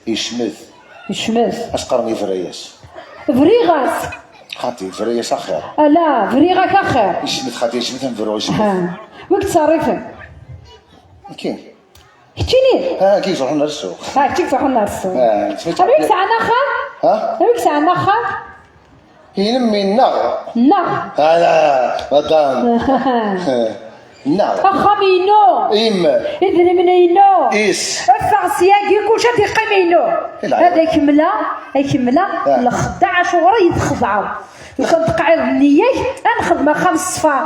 Yecmet. Yecmet. As qqaren yebra-yas. Briɣ-as. Xaṭi, yebra-yas axir. Ala, briɣ-ak axir. Yecmet, xaṭi, yecmet, am bru, yecmet. Ha. Wi yettṣerrifen? Keččini. Ah, kif ẓruḥen ar ssuq. Ah, kif ẓruḥen ar ssuq. Ah, kif ẓruḥen. Anwa i yesɛan axxam? Ha? Anwa i yesɛan axxam? Inem, inna. Nneɣ. Ala, madam. Nneɣ. Axxam inu. Im. Idrimen inu. Is. Ffeɣ syagi, kulci ad yeqqim inu. Ad ak-mleɣ, ad ak-mleɣ lexdeɛ, acuɣer i yi-txedɛeḍ? Lukan teqɛiḍ nniya-k, ad nexdem axxam ṣṣfa.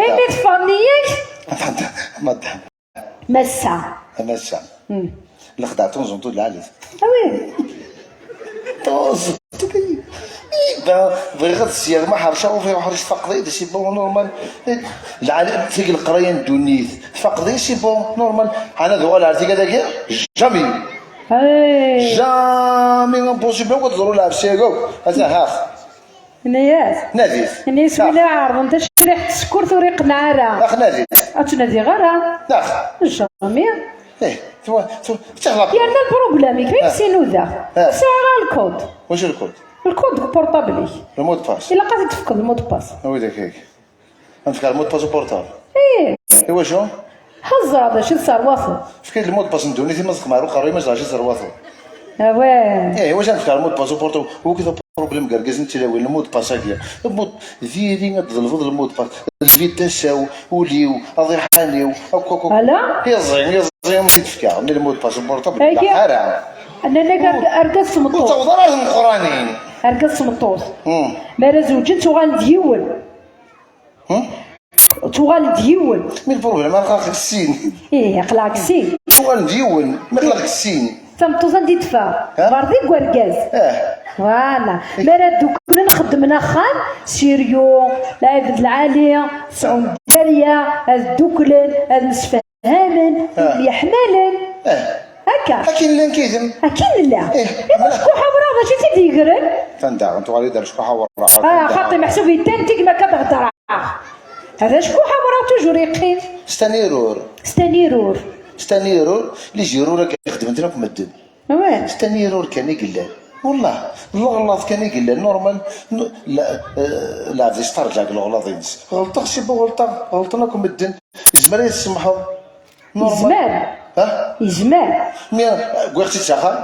Imi teffeɣ nniya-k. Madam. Massa. A massa. Hmm. Lexdeɛ tunẓemt ur lɛalit. Ah oui. Tunẓemt. Iba, bɣiɣ ad sirmeɣ ḥercaɣ ufiɣ uḥric tfaqeḍ-iyi-d, c'est bon, normal. Lɛali, tigi leqraya n ddunit. Tfaqeḍ-iyi, c'est bon, normal. Ɛni ad uɣal ar tiga dagi? Jamais. Hey. Jamais impossible akk ad teḍru lɛebsi-agi akk. Ata hax. Nna-yas. Nadi-t. Nna-yas win iɛerḍen tacbiḥt tsekkurt ur iqenneɛ ara. Ax nadi-t. Ad tt-nadiɣ ara. Ax. Jamais. Eh, tu, tu, tu, yerna lproblem-ik, ma yessin udax. Ah. Ur sɛiɣ ara lkod. Wacu lkod? Lkod deg portable-ik. Le mot de passe. Ilaq ad t-id-tefkeḍ le mot de passe. Ah, widak-agi. Ad nefk le mot de passe au portable. Ih. Iwacu? Ḥeẓẓer d acu tesserwateḍ. Efk-iyi-d le mot de passe n ddunit, ma ẓeqmeɣ ar uqerruy, ma ẓeqmeɣ acu tesserwateḍ. Awah. Eh, iwacu ad nefk le mot de passe au portable? Wukud problème gar irgazen d tlawin, le mot de passe-agi. Le mot, diri ad tḍelbeḍ le mot de passe. Lbi tasa-w, ul-iw, aḍiḥan-iw, akk, akk, akk. Ala? Iẓi, iẓi, am t-id-fkeɣ, mais le mot de passe au portable, ur ilaq ara. Nnan-ak arg-, argaz d tmeṭṭut. Ur taweḍ ara ar tmeqqranin. Argaz d tmeṭṭut. Hmm. Mi ara zewǧen, ttuɣalen d yiwen. Hmm? Tuɣal d yiwen. Mi lproblem, aql-aɣ deg sin. Ih, aql-aɣ deg sin. Tuɣal d yiwen, mi aql-aɣ deg sin. Tameṭṭut anda i d-teffeɣ? Ha? Berḍi deg urgaz. Eh. Voilà. Mi ara dduklen, xeddmen axxam, sérieux, lɛibad lɛali, sɛun dderya, ad dduklen, ad msefhamen, eh, myeḥmalen. Eh. Akka. Akken llan kidem. Akken nella. Eh. Iwacu ckuḥa wraɣ d acu i tt-id-yegren? Tan daɣen tuɣal-id ar ckuḥa wraɣ. Ah, xaṭi, meḥsub yettan tigma akka d-heddreɣ. Hada acku ḥawraɣ toujours yeqqim. C'est un erreur. C'est un erreur. C'est un erreur. Les erreurs akka xedmen-ten akk medden. Ouais. C'est un erreur kan i yellan. Wallah, d leɣlaḍ kan i yellan. Normal. No, la, euh, lɛebd yesṭerǧeɛ deg leɣlaḍ-ines. Ɣelṭeɣ, c'est bon, ɣelṭeɣ. Ɣelṭen akk medden. Yezmer ad yi-tsemḥeḍ? Normal. Yezmer. Ha? Yezmer. Mi, wwiɣ-tt-id s axxam.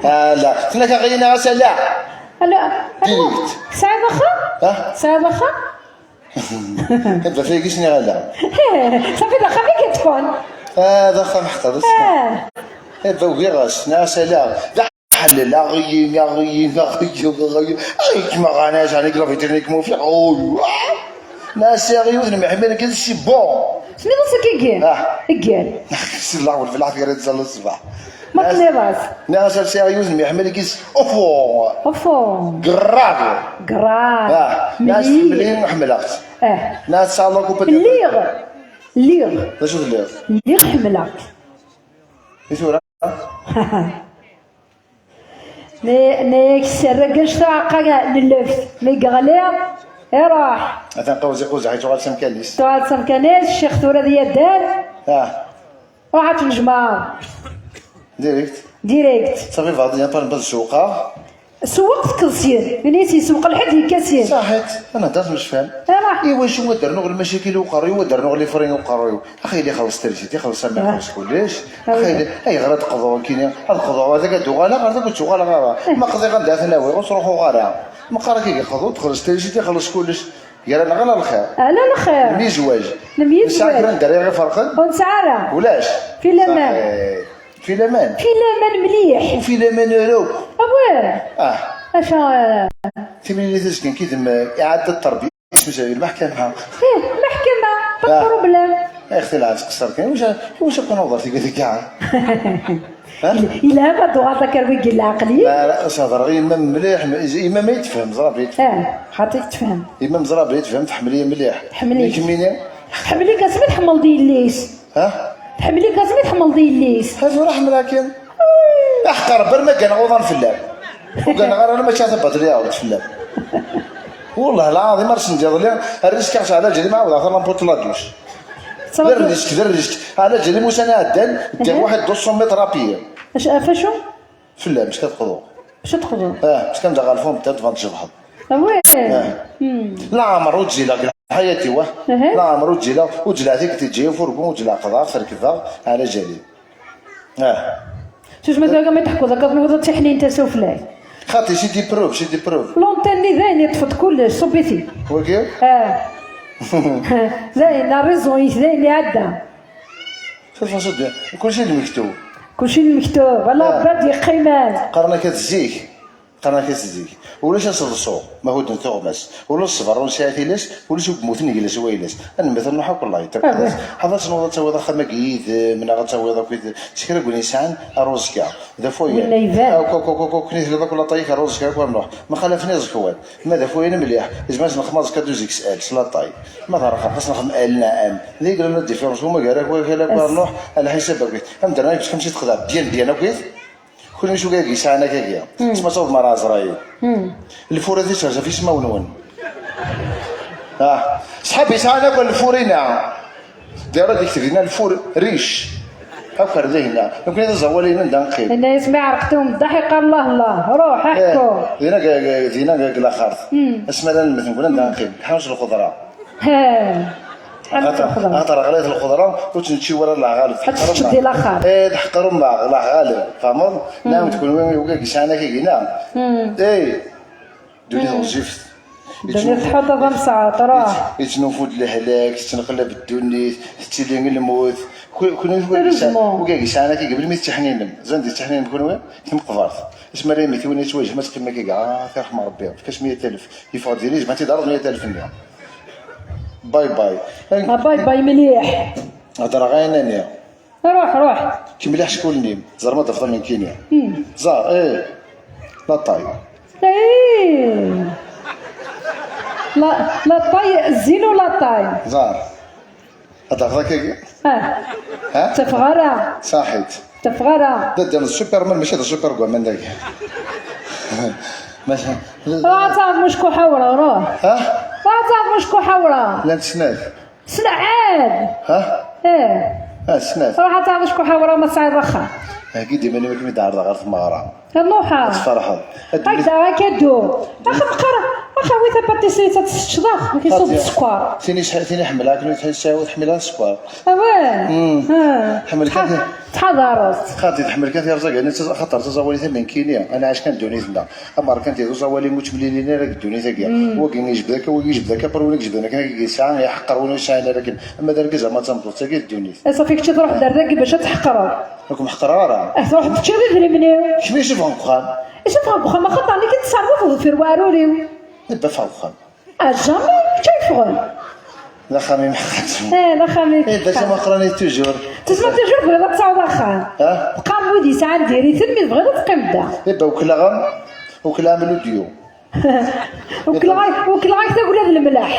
Ah, la. Tenna-k aɣ-iyi-nniɣ-as ala. Ala. Direct. Tesɛiḍ axxam? Ha? Tesɛiḍ axxam? Tabba tayagi s-nniɣ ala. Safi d axxam i k-yeṭṭfen. Ah, d axxam ḥeqqa, d axxam. Ah. Tabba ugiɣ-as, nniɣ-as ala. D aḥellel, aɣ-iyi, aɣ-iyi, aɣ-iyi, aɣ-iyi. Ay, kma ɣana, jan ik la vitrine ik mufi. Oh, ah. Nniɣ-as aɣ yiwet n miḥmil, c'est bon. Tenniḍ-as akkagi? Ah. Eggal. Si lawel, belɛafya ara tẓalleḍ ṣṣbeḥ. Ma tenniḍ-as? Nniɣ-as ar sɛiɣ yiwet n miḥmil, gis, ufo. Ufo. Grave. Grave. Ah, nniɣ-as tḥemmel-iyi, ḥemmleɣ-tt. Eh. Nniɣ-as tesɛiḍ la coupe de... Lliɣ. Lliɣ. D acu telliḍ? Lliɣ ḥemmleɣ-k. I tura? Ne, ne, serreg anect-a aqa n lleft. Mi yeɣli, iruḥ. Atan qawzi quzaḥ, yettɣal s amkan-is. Tuɣal s amkan-is, ccix tura d yaddal. Ah. Ruḥ ad tnejmaɛ. Direct. Direct. Safi, bɛed yan par nbad sewqeɣ. Sewweq tekkeḍ syin. Ini-as yessewweq lḥedd yekka syin. Saḥit. Ad nehder temecfal. Iruḥ. Iwacu ad d-rnuɣ lmacakil i uqerruy-iw, ad d-rnuɣ lifrin i uqerruy-iw? Axi yella ixelleṣ trisiti, ixelleṣ amerḥu s kullec. Ah. Axi yella, ayɣer ad d-qḍuɣ nekkini? Ad qḍuɣ, ad ak-d-uɣaleɣ, ad ak-uɣaleɣ ara. Eh. Ma qḍiɣ anda ad ten-awiɣ, ur ttruḥuɣ ara. Meqqar akka i qḍu, texelleṣ trisiti, ixelleṣ kullec. Gar-aneɣ ala lxir. Ala lxir. Nemyezwaj. Nemyezwaj. Nesɛa kra n dderya iferqen? Ur nesɛi ara. Ulac. Fi laman. Saḥit. Fi laman. Fi laman mliḥ. Ur fi laman ara akk. Awah. Ah. Aca, eh. Timlilit azgen kidem, eh, iɛedda ṭṭerbi. Isem-is lmeḥkama. Eh, lmeḥkama, pas de problème. Ixti lɛad tqeṣṣer kan, wacu, wacu ad k-nuḍer tigi tigi? Ha? Yelha ma d-uɣaleḍ akka ar wigi n leɛqel-ik. La, la, as-hedreɣ i yemma-m mliḥ, yemma-m ay tefhem, ẓrab ay tefhem. Eh, xaṭi tefhem. Yemma-m ẓrab ay tefhem, tḥemmel-iyi mliḥ. Tḥemmel-iyi. Kemmini? Tḥemmel-ik asmi tḥemmleḍ yelli-s. Ha? Tḥemmel-ik asmi tḥemmleḍ yelli-s. Ha, tura ḥemmleɣ-kem. Aḥeqq Rebbi, ar ma gganeɣ uḍan fell-am. Ur gganeɣ ara, ala mačči ata baṭel i iɛawed fell-am. Wellah lɛaḍim, ar send iḍelli, ar risk-aɣ s ɛla ǧalim, ɛawdeɣ talampuṭ la douche. D rrisk, d rrisk. Ɛla ǧalim ussan iɛeddan, ddiɣ waḥed deux cents mètres à pied. Acu, ɣef acu? Fell-am, s ad qḍuɣ. Acu ad qḍuɣ? Ah, s kan daɣ ɣer lfum, d tadbant tjebḥeḍ. Ah ouais. Ah. Hmm. Leɛmer ur ǧǧileɣ deg lḥayat-iw, ah. Aha. Leɛmer ur ǧǧileɣ, ur ǧleɣ tikkelt i ǧǧiɣ furgu, ur ǧleɣ qḍaɣ, rekbeɣ, ɛla ǧalim. Ah. Sus ma tura ma teḥkuḍ akka, tnuɣeḍ d tiḥnint asuflay. Xaṭi, c'est des preuves, c'est des preuves. L'antenne-nni dayen yeṭṭef-d kullec, ṣubb-it-id. Wagi? Ah. Dayen, la raison-is, dayen iɛedda. Sus, sus, sus, kulci d lmektub. Kulci d lmektub, ala Rebbi ad yeqqimen. Qqaren akka d zik. Qqaren-ak-as zik, ulac aseḍsu ma hudden tuɣmas, ula ṣṣber ur nesɛi tilas, ulac ur yemmuten gla-s wayla-s. Ad nemmet ad nruḥ akk, Allah yeṭṭef fell-as. Ḥader ad tnuḍ ad tawiḍ axxam-agi yid-m, neɣ ad tawiḍ akkit s kra n win yesɛan, ar uẓekka. D afayan. Winna iban. Akk, akk, akk, akk, akken i telliḍ akk laṭay-ik ar uẓekka akk ar nruḥ. Ma xalafen iẓekwan, ma d afayan mliḥ, izmer ad s-nexdem aẓekka douze X L s laṭay. Ma d arxaq, ad s-nexdem L N M. D ay yellan la différence, umagar akk, akk, akk ar nruḥ, ɛla ḥisab akkit. Amdan-a yekk xemsa texdeɛ bien, bien akkit. Kunwi s ugag yesɛan akagi. Hmm. Sma tawḍem ar Ɛezrayil. Hmm. Lfur ad iserẓ ɣef ismawen-nwen. Ah. Ṣṣḥab yesɛan akk lfur-ina. Dira ad yekteb dinna lfur riche. Akk ar dihna. Nekkni d aẓawali anda neqqim. Inna-yas mi ɛerqet umeddaḥ iqqar Allah Allah. Ruḥ, eh, aḥku. Dina g-, g-, dina g-, g laxert. Hmm. Asmi ara nemmet nekkni anda neqqim. Ḥanuc lxeḍra. He. Axaṭer, axaṭer ɣlayet lxeḍra, ur tt-nečči wara leɛɣaleb. Ad teččeḍ di laxert. Eh, teḥqer umma, leɛɣaleb. Tfehmeḍ? Hmm. Nɛam, d kunwi ugag yesɛan akagi, neɣ? Hmm. Eh, ddunit ɣezzifet. Ddunit tḥuṭ ad amsaɛa, truḥ. Yettnufud lehlak, tettneqlab ddunit, tettili lmut. Ku-, kunwi ugag yesɛan, ugag yesɛan akagi, melmi tettiḥninem? Ẓan di tettiḥninem kunwi? Timeqbert. Asmi ara yemmet yiwen yettwajhem, ad teqqim akagi, ah, tirḥem Rebbi, efk-as meyya alef. Yeffeɣ-d diri, jemɛet-id areḍ meyya alef-nni. Bye bye. Ah, bye bye mliḥ. Hedreɣ ayen-nni. Ruḥ, ruḥ. Kemmel aḥeckul-nni-m. Ẓer ma d-afḍen nekkini. Hmm. Ẓer, eh. La taille. Eh. La, la taille, zzin u la taille. Ẓer. Ad tafeḍ akkagi? Ah. Ha? Tafeɣ ara. Saḥit. Tafeɣ ara. Da, da, d Superman, mačči d Superwoman dagi. Maca. Ruḥ ad taɣeḍ muckuḥ awreɣ, ruḥ. Ha? Ad taɣeḍ acku ḥawra. Llant snat. Snat. Ha? Eh. Ah, snat. Ruḥ ad taɣeḍ acku ḥawra ma tesɛiḍ axxam. Heggi-d iman-im akken i d-ɛerḍeɣ ɣer tmeɣra. Ruḥ. Ad tferḥeḍ. Ad d-, akka, akka ddu. Axa meqqar, axa wi tapatisrit ad teččeḍ, ax, ad iṣubb sskeṛ. Tin i sḥ-, tin i ḥemmleɣ akken ur tḥ-, ur tḥemmel ara sskeṛ. Awah. Mm. Ah. Ḥemmel kan. Tḥa-, tḥadareḍ. Xaṭi tḥemmel kan tirẓagan, xaṭer taẓawali tamenkini, ad nɛac kan ddunit-nneɣ. Amerkanti d uẓawali ur ttemlilin ara deg ddunit-agi. Wagi yejbed akka, wagi yejbed akka, après win i yejbden akken, akka yesɛa, iḥeqqer win ur yesɛin ara akken. Ama d argaz, ama d tameṭṭut, tagi d ddunit. Ass-a, kečč ad truḥeḍ ar dagi bac ad tḥeqqreḍ. Ur kem-ḥeqqreɣ ara. Ad truḥeḍ teččiḍ idrimen-iw. Kemm i ffɣen deg uxxam. Acu ffɣen deg uxxam? Axaṭer nekk i d-tesserweḍ deffir weɛrur-iw. Iba ffɣen deg uxxam. Ah, jamais, kečč ay ffɣen. D axxam-im ḥeqqen. Eh, d axxam-ik. Eh, bac ameqqran i toujours. Tezmer toujours tebɣiḍ ad tesɛuḍ axxam. Ha? Teqqarem wid yesɛan diri-ten mi tebɣiḍ ad teqqimeḍ da. Iba ukleɣ-am, ukleɣ-am l'audio. Ukleɣ-ak, ukleɣ-ak tagla d lemleḥ.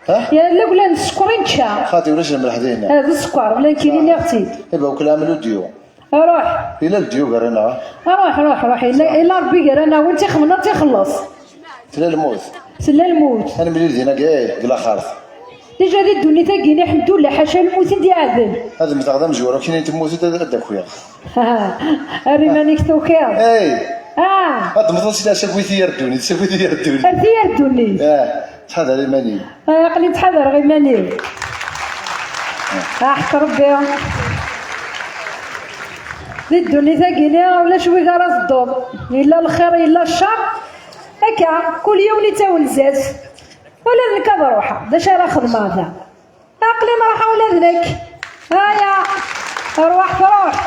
Ha? Ya, tagla n sskeṛ i nečča. Xaṭi, ulac lemleḥ dinna. Ah, d sskeṛ, ula nekkini nniɣ-tt-id. Iba ukleɣ-am l'audio. Ruḥ. Yella l'audio gar-aneɣ. Ruḥ, ruḥ, ruḥ. Yella, yella Ṛebbi gar-aneɣ, win tt-ixemmen ad tt-ixelleṣ. Tella lmut. Tella lmut. Ad nemlil dinna, eh, deg laxert. Déjà di ddunit-agi, ḥemdullah, ḥaca lmut i d-iɛedel. Ad mmteɣ d amezwaru, akken i temmut ad, ad d-akiɣ. Ar iman-ik tukiḍ. Ey! Ah! Ad d-mmteɣ s la-, s akk i tiyyar ddunit, s akk i tiyyar ddunit. Ar tiyyar ddunit. Ah, ttḥadar iman-im. Ah, aql-i ttḥadareɣ iman-iw. Ah, ḥeqq Rebbi. Di ddunit-agi-ni ulac wid ara teddum. Yella lxir, yella ccer. Akka, kul yiwen ittawen zdat. Ula d nekk ad ruḥeɣ. D acu ara xedmeɣ da? Aql-i n ruḥeɣ ula d nekk. Aya. Rwaḥ truḥ.